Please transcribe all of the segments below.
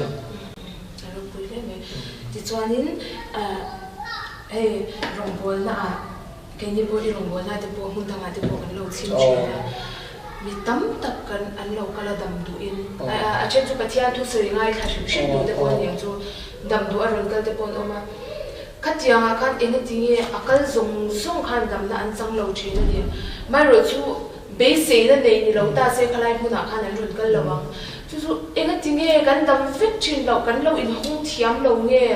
A ropui hle mai. Tichuanin hei rawngbawlnaah keini pawh i rawngbawlna te pawh hmun dangah te pawh kan lo chhim thin a, mi tam tak kan an lo kal a dam duhin a then chu Pathian thusawi ngaithla hrim hrim duh te pawh a niang chu dam duh a rawn kal te pawh an awm a. Khatiangah khan engatinge a kal zawng zawng khan damna an chang lo thin a ni. Amaherawhchu Beiseina nei ni lo ta se khalai hmunah khan an rawn kal lo ang. Chu chu engati nge kan dam vek thin loh, kan lo inhawng thiam lo nge?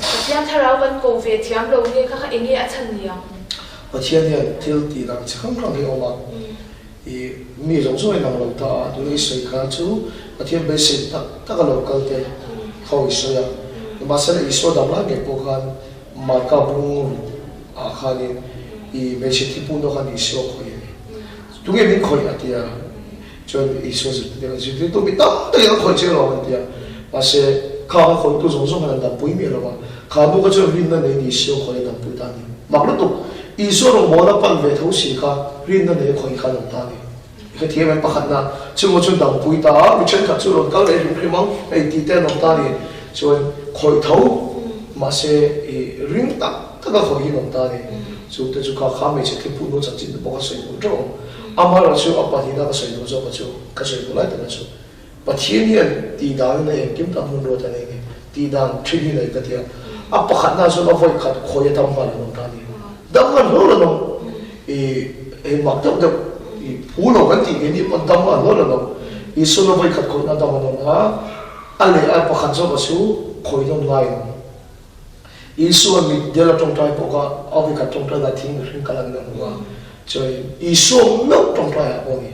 Pathian thlarau kan ko ve thiam lo nge? Kha kha enge a chhan ni ang? Pathian hian thil tih dang chi hrang hrang hi a awm a, i mi zawng zawng in ang lo ta a, tuna i sawi kha chu Pathian beisei tak tak a lo kal te kha i sawi a, nimahsela Isua dam lai ngei pawh khan Marka bung ah khanin i hmeichhe thipun dawh khan Isua khawih a ni. Tunge min khawih a ti a, chuan Isua zirtirtu khan zirtirtu mi tam takin an khawih che alawm an ti a. Mahse khang a khawihtu zawng zawng khan an dampui miah lo va, kha nu kha chuan rinna neiin Isua khawih a dampui ta a ni. Mak lutuk, Isua rawngbawlna pan ve tho si kha rinna nei a khawih kha an awm ta a ni. I hrethiam em pakhatna chungaw chu dampui ta a, mi thenkhat chu rawn kal leh hrim hrim ang hei tih te an awm ta a ni. Chuan khawih tho mahse i ring tak tak a khawih hi an awm ta a ni. Chu te chu kha kha hmeichhe thilput nu chanchin te pawh ka sawi duh teuh ang. Amaherawh chu a pahnihna ka sawi duh zawk a chu ka sawi duh lai taka chu Pathian hian tih dan a nei engkim tak hmun ruat a nei ni. Tih dan thin hi nei ka ti a. A pakhatna chuan a vawi khat khawi a dam nghal an awm ta a ni. Dam nghal hlawl an awm. I hei mak deuh deuh i phu lo kan tih keini pawn dam nghal hlawl an awm. Isuan a vawi khat khawihna dam an awm a, a leh a pakhat zawk a chu khawi nawn ngai an awm. Isua mit del a tawngtai pawh kha a vawi khat tawngtai dan thing mihring kal angin a hmu a, chuan Isua meuh tawngtai ah pawh a ni.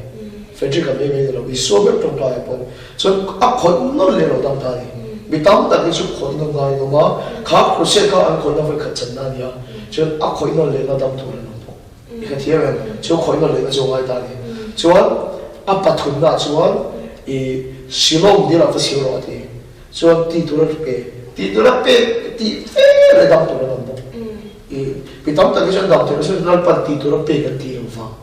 Frederick a mai mai ni lo, Isua meuh tawngtai ah pawh a ni. Chuan a khawih nawn leh lo dam ta a ni. Mi tam tak hi chu khawih nawn ngai an awm a, kha crusade kha an khawihna vawi khat channa a ni a, chuan a khawih nawn lehna dam tur an awm bawk. I ka thiam em? Chu khawih nawn lehna chu a ngai ta a ni. Chuan a pathumna chuan i Shillong dil ah va siam rawh a ti. Chuan tih tur a pe, tih tur a pek tih fe leh dam tur an awm bawk. I mi tam tak hi chuan dam tur a sawi Lalpan tih tur a pek an tih lo vang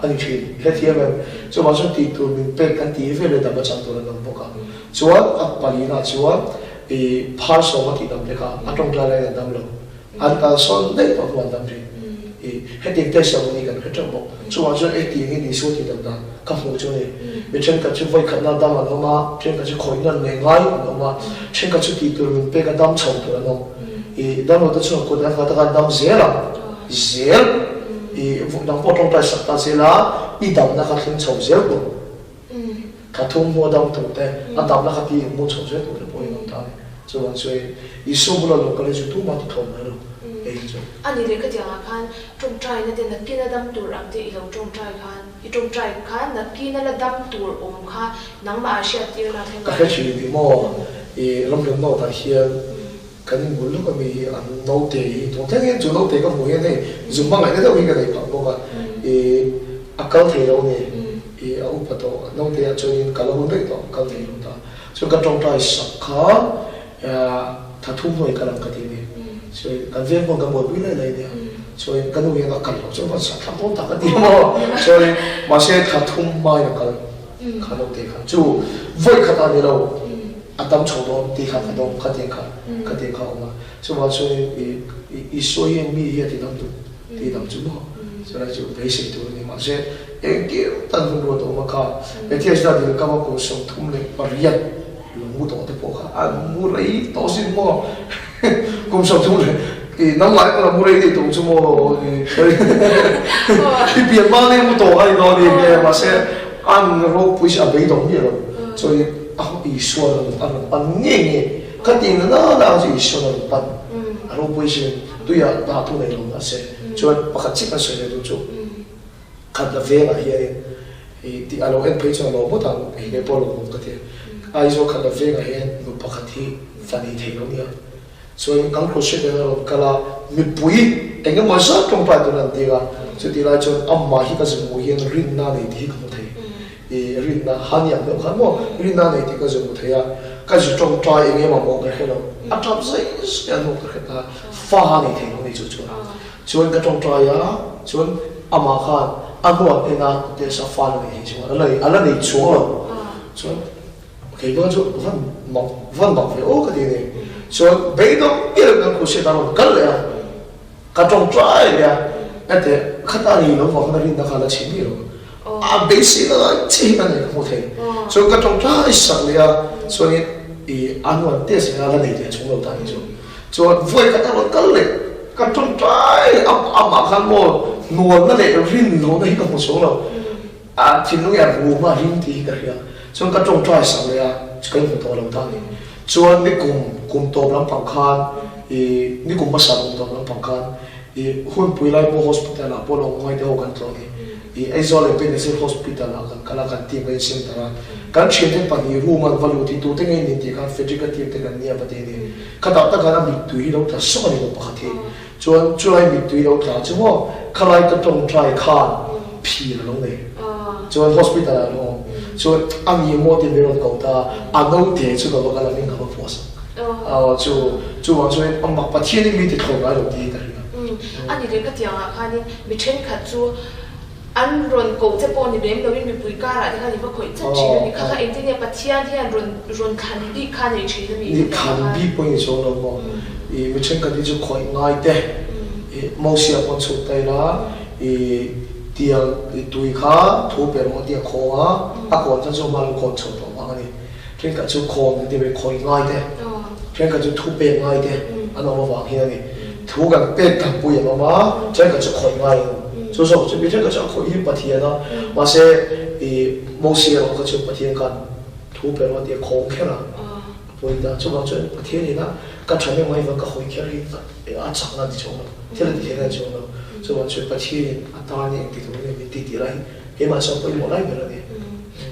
a ni thin. I hrethiam em? Chuvang chuan tih tur min pek kan tih ve leh dam a chang tur an awm bawk a. Chuan a palina chuan i phar sawm a tih dam lek a, a tawngtai laiin an dam lo. An kalsawn daih tawh hnu an dam thin. I hetiang testimony kan hre teuh bawk. Chuvang chuan hetiangin Isua tih dam dan ka hmuh chu a ni. Mi thenkhat chu vawikhatna dam an awm a, thenkhat chu khawihna an nei ngai an awm a, thenkhat chu tih tur min pek a dam chho tur an awm. I damlo te chuan kut an nghat a khan dam zel ang. Zel. I nang pawh tawngtai sak ta zel a, i damna kha thleng chho zel tur. Tha thum hnu a dam tur te, a damna kha ti mu chho zel tur te pawhin awm ta a ni. Chuvang chuan Isua bula lo kal hi chu tumah ti thawm mai lo hei hi chu. A ni leh khatiangah khan tawngtaina te nakin a dam tur ang te i lo tawngtai khan i tawngtai khan nakin a la dam tur awm kha nangmah ah hriat tir na thleng Ka hre thin ni maw i ramriam note ah hian kan inbul lawk ami hi an naute hi tun thleng hian chu naute ka hmuh hian hei zum hmangaihna deuh hi ka nei phah bawk a i a kal thei lo a ni i a upa tawh naute ah chuanin kal a hun daih tawh kal thei lo ta chuan ka tawngtai sak kha tha thum hnuai kal ang ka ti a ni chuan kan veng pawn kan buaipui lai lai a nia chuan ka nu hian a kal loh chuan van sak thlak dawn tak a ti maw chuan mahse tha thum hmain a kal kha naute kha chu vawi khat ah ni lo. A dam chho dawn tih kha ka dawng kha tiang kha kha tiang kha a awm a. Chuvang chuan i Isua hian mi hi a ti dam duh tih dam chu maw chulai chu beisei tur a ni. Mahse engkim tan hun ruat a awm a kha Bethesda dil kam a kum 38 lo mu tawh te pawh kha an mu rei tawh sin maw kum 30 leh i nangmah erawh a mu rei deuh tawh chu maw i pian hma leng mu tawh a ni dawn a ni mahse an ropui a beidawng miah lo chuan A Isua rawn a rawn pan ngei ngei. Ka tih na na na chu Isua rawn pan. A ropui sin tuiah dah thu nei lo mahse chuan pakhat chiah kan sawi leh duh chu khat la vengah hianin i tih a lo en phei chuan a lo ngawt ang hei ngei pawh a lo awm ka ti a. Aizawl khat la vengah hian nu pakhat hi va nei thei lo nia. Chuan kan crochet nen a rawn kal a, mipui eng emaw zat tawngtai tun an ding a, chutih lai chuan amah hi ka zun hmuh hian rinna a nei tih hi ka hmu thei. I rinna han iang deuh khan maw rinna a nei tih ka zun hmu thei a, ka zu tawngtai eng emaw maw ka hre lo, a tap zai zai a hnu ka hre ta, fa a nei thei lo ni chu chuan. Chuan ka tawngtai a, chuan amah khan a hnuah en a, tesa fa la nei thei chuang a la nei chuang lo. Chuan. Keimah chu van mak van mak ve aw ka ti a ni. Chuan beidawng miah lo kan khuhsiat a rawn kal leh a, ka tawngtai leh a, hete khata ni lo vang khan a rinna kha la chhe miah lo. A beisei na lai chiah hi ka nei ka hmu thei. Chuan ka tawngtai sak leh a, chuanin i a hnuan test leh a la nei leh chung lo ta ni chu. Chuan vawi khat a rawn kal leh ka tawngtai leh a, amah khan maw hnualna leh rin lohna hi ka hmu chung lo. A thinlung hi a rum a, ring tih hi ka hria. Chuan ka tawngtai sak leh a, ka inhmu tawh lo ta a ni. Chuan nikum kum tawp lampang khan i nikum hmasa kum tawp lampang khan i hunpui lai pawh hospital ah pawh lo ngawi te ho kan tlawh a ni. I Aizawl leh Benazir hospital ah kan kal a, kan team kan insem tar a. Kan thiante pahnih room a an va lut hi tute nge in tih khan Frederick-a team te kan nia va ti a ni. Khatah tak khan a mittui hi lo tla sawk a ni lo pakhat hi. Chuan chulai mittui lo tla chu maw khalai ka tawngtai khan phir a lo nei. Chuan hospital ah an awm. Chuan a ni maw tih min rawn ko ta a, a naute chu ka va kal a min ka va phuah sak. Aw chu chuvang chuan a mak Pathian in mi ti thlawm ngai lo tih hi ka hria. A ni leh ka tiangah khanin mi thenkhat chu An rawn koh che pawh ni lem loin mipui karah te khan i va khawih chat thin a ni. Kha kha engtin nge Pathian hian rawn rawn thlan bik kha nei thin a mi? Ni thlan bik pawh i ni chuang lo maw? I mi thenkhat hi chu khawih ngai te, i Mosia pawn chhuk ta ila, i tiang i tui kha thu per maw tia khawng a, a kawn chan chu hma lo kawn chho tawh vang a ni. Thenkhat chu khawn kan ti ve khawih ngai te, thenkhat chu thu pek ngai te an awm avang hian a ni. Thu kan pek dan pui an awm a, thenkhat chu khawih ngai an awm. Chu zawk chu mi thenkhat chu a khawih hi Pathian a, mahse i Mosia erawh kha chu Pathian khan thu pe rawh a ti a, khawng kher a, a pawi ta. Chuvang chuan Pathian ina ka tha meuh mai vang ka hawi kher hi a chakna a ti chuang lo, thil a ti theihna a ti chuang lo. Chuvang chuan Pathianin a tan hi engti tur nge min ti tih lai hi keimah chuan pawimawh lai ber a ni.